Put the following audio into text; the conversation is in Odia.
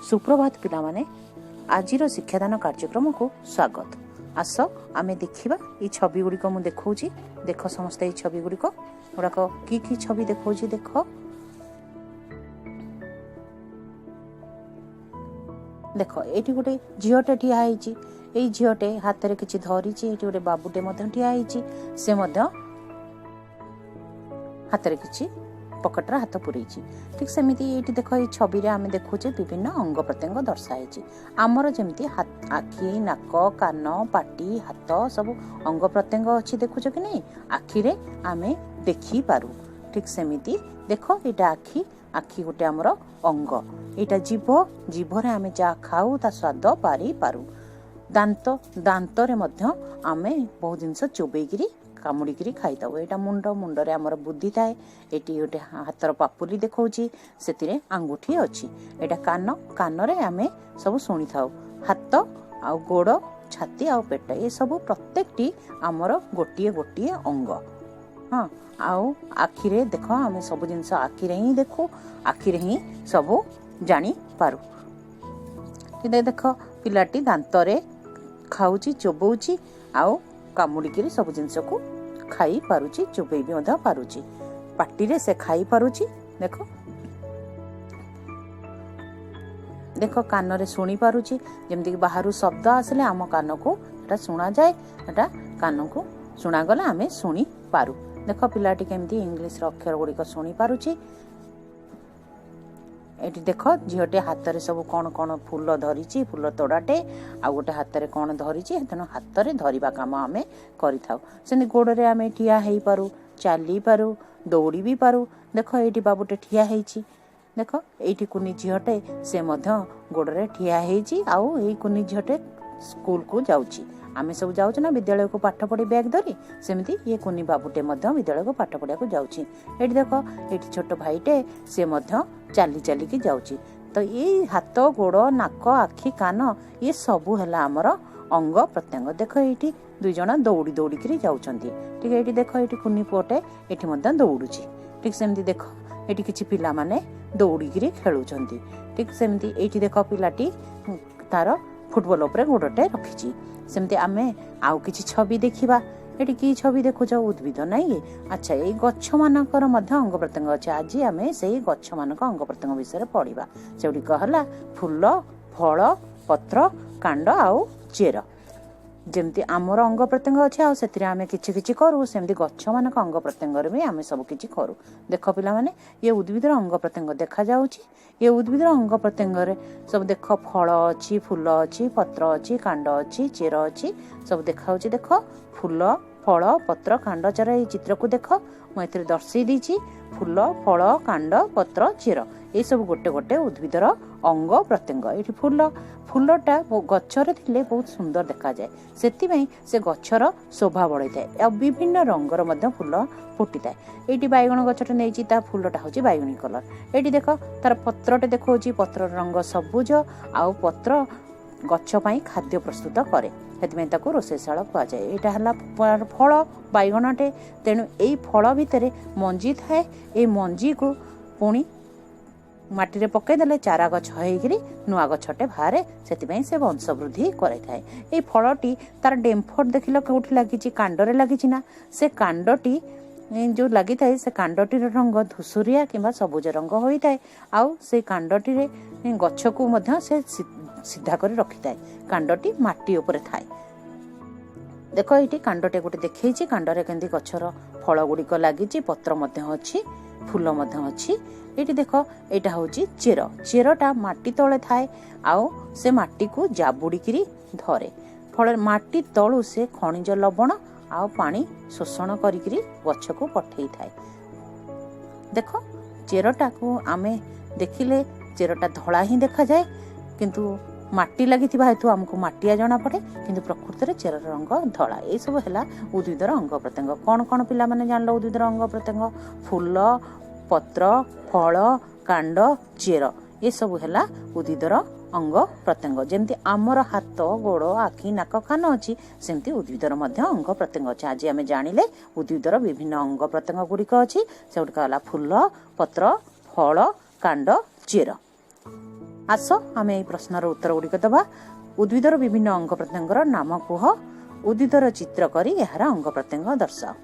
ସୁପ୍ରଭାତ ପିଲାମାନେ, ଆଜିର ଶିକ୍ଷାଦାନ କାର୍ଯ୍ୟକ୍ରମକୁ ସ୍ୱାଗତ। ଆସ ଆମେ ଦେଖିବା ଏଇ ଛବି ଗୁଡ଼ିକ ମୁଁ ଦେଖାଉଛି। ଦେଖ ସମସ୍ତେ, ଏଇ ଛବି ଗୁଡ଼ିକ ଗୁଡ଼ାକ କି କି ଛବି ଦେଖାଉଛି ଦେଖ। ଦେଖ, ଏଇଠି ଗୋଟେ ଝିଅଟେ ଠିଆ ହେଇଛି। ଏଇ ଝିଅଟେ ହାତରେ କିଛି ଧରିଛି। ଏଇଠି ଗୋଟେ ବାବୁଟେ ମଧ୍ୟ ଠିଆ ହେଇଛି, ସେ ମଧ୍ୟ ହାତରେ କିଛି ପକେଟରେ ହାତ ପୂରେଇଛି। ଠିକ୍ ସେମିତି ଏଇଠି ଦେଖ, ଏଇ ଛବିରେ ଆମେ ଦେଖୁଛେ ବିଭିନ୍ନ ଅଙ୍ଗ ପ୍ରତ୍ୟଙ୍ଗ ଦର୍ଶା ହେଇଛି। ଆମର ଯେମିତି ଆଖି, ନାକ, କାନ, ପାଟି, ହାତ ସବୁ ଅଙ୍ଗ ପ୍ରତ୍ୟଙ୍ଗ ଅଛି, ଦେଖୁଛ କି ନାହିଁ? ଆଖିରେ ଆମେ ଦେଖିପାରୁ। ଠିକ୍ ସେମିତି ଦେଖ, ଏଇଟା ଆଖି, ଆଖି ଗୋଟେ ଆମର ଅଙ୍ଗ। ଏଇଟା ଜିଭ, ଜିଭରେ ଆମେ ଯାହା ଖାଉ ତା ସ୍ୱାଦ ପାରିପାରୁ। ଦାନ୍ତ, ଦାନ୍ତରେ ମଧ୍ୟ ଆମେ ବହୁତ ଜିନିଷ ଚୋବେଇକିରି କାମୁଡ଼ିକିରି ଖାଇଥାଉ। ଏଇଟା ମୁଣ୍ଡ, ମୁଣ୍ଡରେ ଆମର ବୁଦ୍ଧି ଥାଏ। ଏଠି ଗୋଟେ ହାତର ପାପୁଲି ଦେଖାଉଛି, ସେଥିରେ ଆଙ୍ଗୁଠି ଅଛି। ଏଇଟା କାନ, କାନରେ ଆମେ ସବୁ ଶୁଣିଥାଉ। ହାତ ଆଉ ଗୋଡ଼, ଛାତି ଆଉ ପେଟ, ଏସବୁ ପ୍ରତ୍ୟେକଟି ଆମର ଗୋଟିଏ ଗୋଟିଏ ଅଙ୍ଗ। ହଁ, ଆଉ ଆଖିରେ ଦେଖ, ଆମେ ସବୁ ଜିନିଷ ଆଖିରେ ହିଁ ଦେଖୁ, ଆଖିରେ ହିଁ ସବୁ ଜାଣିପାରୁ। କିନ୍ତୁ ଦେଖ, ପିଲାଟି ଦାନ୍ତରେ ଖାଉଛି, ଚୋବଉଛି ଆଉ କାମୁଡ଼ିକିରି ସବୁ ଜିନିଷକୁ ଖାଇପାରୁଛି, ଚୋବେଇ ବି ମଧ୍ୟ ପାରୁଛି, ପାଟିରେ ସେ ଖାଇପାରୁଛି। ଦେଖ ଦେଖ, କାନରେ ଶୁଣିପାରୁଛି। ଯେମିତିକି ବାହାରୁ ଶବ୍ଦ ଆସିଲେ ଆମ କାନକୁ ସେଟା ଶୁଣାଯାଏ, ସେଟା କାନକୁ ଶୁଣାଗଲେ ଆମେ ଶୁଣିପାରୁ। ଦେଖ, ପିଲାଟି କେମିତି ଇଂଲିଶର ଅକ୍ଷର ଗୁଡ଼ିକ ଶୁଣିପାରୁଛି। ଏଠି ଦେଖ, ଝିଅଟେ ହାତରେ ସବୁ କ'ଣ କ'ଣ ଫୁଲ ଧରିଛି, ଫୁଲ ତୋଡ଼ାଟେ, ଆଉ ଗୋଟେ ହାତରେ କ'ଣ ଧରିଛି। ତେଣୁ ହାତରେ ଧରିବା କାମ ଆମେ କରିଥାଉ। ସେମିତି ଗୋଡ଼ରେ ଆମେ ଠିଆ ହେଇପାରୁ, ଚାଲିପାରୁ, ଦୌଡ଼ି ବି ପାରୁ। ଦେଖ, ଏଇଠି ବାବୁଟେ ଠିଆ ହେଇଛି। ଦେଖ, ଏଇଠି କୁନି ଝିଅଟେ, ସେ ମଧ୍ୟ ଗୋଡ଼ରେ ଠିଆ ହେଇଛି। ଆଉ ଏଇ କୁନି ଝିଅଟେ ସ୍କୁଲକୁ ଯାଉଛି। ଆମେ ସବୁ ଯାଉଛୁ ନା ବିଦ୍ୟାଳୟକୁ ପାଠ ପଢ଼ି ବ୍ୟାଗ୍ ଧରି, ସେମିତି ଇଏ କୁନି ବାବୁଟେ ମଧ୍ୟ ବିଦ୍ୟାଳୟକୁ ପାଠ ପଢ଼ିବାକୁ ଯାଉଛି। ଏଇଠି ଦେଖ, ଏଇଠି ଛୋଟ ଭାଇଟେ, ସେ ମଧ୍ୟ ଚାଲି ଚାଲିକି ଯାଉଛି। ତ ଏଇ ହାତ, ଗୋଡ଼, ନାକ, ଆଖି, କାନ, ଇଏ ସବୁ ହେଲା ଆମର ଅଙ୍ଗ ପ୍ରତ୍ୟଙ୍ଗ। ଦେଖ, ଏଇଠି ଦୁଇ ଜଣ ଦୌଡ଼ି ଦୌଡ଼ିକିରି ଯାଉଛନ୍ତି। ଠିକ୍ ଏଇଠି ଦେଖ, ଏଇଠି କୁନି ପୁଅଟେ ଏଠି ମଧ୍ୟ ଦୌଡ଼ୁଛି। ଠିକ୍ ସେମିତି ଦେଖ, ଏଠି କିଛି ପିଲାମାନେ ଦୌଡ଼ିକିରି ଖେଳୁଛନ୍ତି। ଠିକ୍ ସେମିତି ଏଇଠି ଦେଖ, ପିଲାଟି ତାର ଫୁଟବଲ ଉପରେ ଗୋଡ଼ଟେ ରଖିଛି। ସେମିତି ଆମେ ଆଉ କିଛି ଛବି ଦେଖିବା। ଏଠି କି ଛବି ଦେଖୁଛ? ଉଦ୍ଭିଦ, ନାଇଁ କି? ଆଚ୍ଛା, ଏଇ ଗଛମାନଙ୍କର ମଧ୍ୟ ଅଙ୍ଗ ପ୍ରତ୍ୟଙ୍ଗ ଅଛି। ଆଜି ଆମେ ସେଇ ଗଛମାନଙ୍କ ଅଙ୍ଗ ପ୍ରତ୍ୟଙ୍ଗ ବିଷୟରେ ପଢ଼ିବା। ସେଗୁଡ଼ିକ ହେଲା ଫୁଲ, ଫଳ, ପତ୍ର, କାଣ୍ଡ ଆଉ ଚେର। ଯେମିତି ଆମର ଅଙ୍ଗ ପ୍ରତ୍ୟଙ୍ଗ ଅଛି ଆଉ ସେଥିରେ ଆମେ କିଛି କିଛି କରୁ, ସେମିତି ଗଛମାନଙ୍କ ଅଙ୍ଗ ପ୍ରତ୍ୟଙ୍ଗରେ ବି ଆମେ ସବୁ କିଛି କରୁ। ଦେଖ ପିଲାମାନେ, ଇଏ ଉଦ୍ଭିଦର ଅଙ୍ଗ ପ୍ରତ୍ୟଙ୍ଗ ଦେଖାଯାଉଛି। ଇଏ ଉଦ୍ଭିଦର ଅଙ୍ଗ ପ୍ରତ୍ୟଙ୍ଗରେ ସବୁ ଦେଖ, ଫଳ ଅଛି, ଫୁଲ ଅଛି, ପତ୍ର ଅଛି, କାଣ୍ଡ ଅଛି, ଚେର ଅଛି, ସବୁ ଦେଖାଯାଉଛି। ଦେଖ, ଫୁଲ, ଫଳ, ପତ୍ର, କାଣ୍ଡ, ଚେର, ଏଇ ଚିତ୍ରକୁ ଦେଖ, ମୁଁ ଏଥିରେ ଦର୍ଶେଇ ଦେଇଛି। ଫୁଲ, ଫଳ, କାଣ୍ଡ, ପତ୍ର, ଚେର, ଏସବୁ ଗୋଟେ ଗୋଟେ ଉଦ୍ଭିଦର ଅଙ୍ଗ ପ୍ରତ୍ୟଙ୍ଗ। ଏଇଠି ଫୁଲ, ଫୁଲଟା ଗଛରେ ଥିଲେ ବହୁତ ସୁନ୍ଦର ଦେଖାଯାଏ, ସେଥିପାଇଁ ସେ ଗଛର ଶୋଭା ବଢ଼େଇଥାଏ। ଆଉ ବିଭିନ୍ନ ରଙ୍ଗର ମଧ୍ୟ ଫୁଲ ଫୁଟିଥାଏ। ଏଇଠି ବାଇଗଣ ଗଛଟେ ନେଇଛି, ତା ଫୁଲଟା ହେଉଛି ବାଇଗଣୀ କଲର। ଏଇଠି ଦେଖ, ତାର ପତ୍ରଟେ ଦେଖାଉଛି, ପତ୍ରର ରଙ୍ଗ ସବୁଜ, ଆଉ ପତ୍ର ଗଛ ପାଇଁ ଖାଦ୍ୟ ପ୍ରସ୍ତୁତ କରେ, ସେଥିପାଇଁ ତାକୁ ରୋଷେଇଶାଳ କୁହାଯାଏ। ଏଇଟା ହେଲା ଫଳ, ବାଇଗଣଟେ। ତେଣୁ ଏଇ ଫଳ ଭିତରେ ମଞ୍ଜି ଥାଏ। ଏଇ ମଞ୍ଜିକୁ ପୁଣି ମାଟିରେ ପକାଇଦେଲେ ଚାରା ଗଛ ହେଇକିରି ନୂଆ ଗଛଟେ ବାହାରେ, ସେଥିପାଇଁ ସେ ବଂଶ ବୃଦ୍ଧି କରିଥାଏ। ଏଇ ଫଳଟି ତାର ଡେମ୍ଫଟ ଦେଖିଲ କେଉଁଠି ଲାଗିଛି? କାଣ୍ଡରେ ଲାଗିଛି ନା? ସେ କାଣ୍ଡଟି ଯେଉଁ ଲାଗିଥାଏ, ସେ କାଣ୍ଡଟିର ରଙ୍ଗ ଧୂସୁରିଆ କିମ୍ବା ସବୁଜ ରଙ୍ଗ ହୋଇଥାଏ, ଆଉ ସେଇ କାଣ୍ଡଟିରେ ଗଛକୁ ମଧ୍ୟ ସେ ସିଧା କରି ରଖିଥାଏ। କାଣ୍ଡଟି ମାଟି ଉପରେ ଥାଏ। ଦେଖ, ଏଇଠି କାଣ୍ଡଟେ ଗୋଟେ ଦେଖେଇଛି, କାଣ୍ଡରେ କେମିତି ଗଛର ଫଳ ଗୁଡ଼ିକ ଲାଗିଛି, ପତ୍ର ମଧ୍ୟ ଅଛି, ଫୁଲ ମଧ୍ୟ ଅଛି। ଏଇଠି ଦେଖ, ଏଇଟା ହେଉଛି ଚେର। ଚେରଟା ମାଟି ତଳେ ଥାଏ ଆଉ ସେ ମାଟିକୁ ଜାବୁଡ଼ିକିରି ଧରେ, ଫଳରେ ମାଟି ତଳୁ ସେ ଖଣିଜ ଲବଣ ଆଉ ପାଣି ଶୋଷଣ କରିକିରି ଗଛକୁ ପଠେଇଥାଏ। ଦେଖ, ଚେରଟାକୁ ଆମେ ଦେଖିଲେ ଚେରଟା ଧଳା ହିଁ ଦେଖାଯାଏ, କିନ୍ତୁ ମାଟି ଲାଗିଥିବା ହେତୁ ଆମକୁ ମାଟିଆ ଜଣାପଡ଼େ, କିନ୍ତୁ ପ୍ରକୃତରେ ଚେରର ରଙ୍ଗ ଧଳା। ଏସବୁ ହେଲା ଉଦ୍ଭିଦର ଅଙ୍ଗ ପ୍ରତ୍ୟଙ୍ଗ। କ'ଣ କ'ଣ ପିଲାମାନେ ଜାଣିଲ ଉଦ୍ଭିଦର ଅଙ୍ଗ ପ୍ରତ୍ୟଙ୍ଗ? ଫୁଲ, ପତ୍ର, ଫଳ, କାଣ୍ଡ, ଚେର, ଏସବୁ ହେଲା ଉଦ୍ଭିଦର ଅଙ୍ଗ ପ୍ରତ୍ୟଙ୍ଗ। ଯେମିତି ଆମର ହାତ, ଗୋଡ଼, ଆଖି, ନାକ, କାନ ଅଛି, ସେମିତି ଉଦ୍ଭିଦର ମଧ୍ୟ ଅଙ୍ଗ ପ୍ରତ୍ୟଙ୍ଗ ଅଛି। ଆଜି ଆମେ ଜାଣିଲେ ଉଦ୍ଭିଦର ବିଭିନ୍ନ ଅଙ୍ଗ ପ୍ରତ୍ୟଙ୍ଗ ଗୁଡ଼ିକ ଅଛି। ସେଗୁଡ଼ିକ ହେଲା ଫୁଲ, ପତ୍ର, ଫଳ, କାଣ୍ଡ, ଚେର। ଆସ, ଆମେ ଏହି ପ୍ରଶ୍ନର ଉତ୍ତର ଗୁଡ଼ିକ ଦେବା। ଉଦ୍ଭିଦର ବିଭିନ୍ନ ଅଙ୍ଗ ପ୍ରତ୍ୟଙ୍ଗର ନାମ କୁହ। ଉଦ୍ଭିଦର ଚିତ୍ର କରି ଏହାର ଅଙ୍ଗ ପ୍ରତ୍ୟଙ୍ଗ ଦର୍ଶାଅ।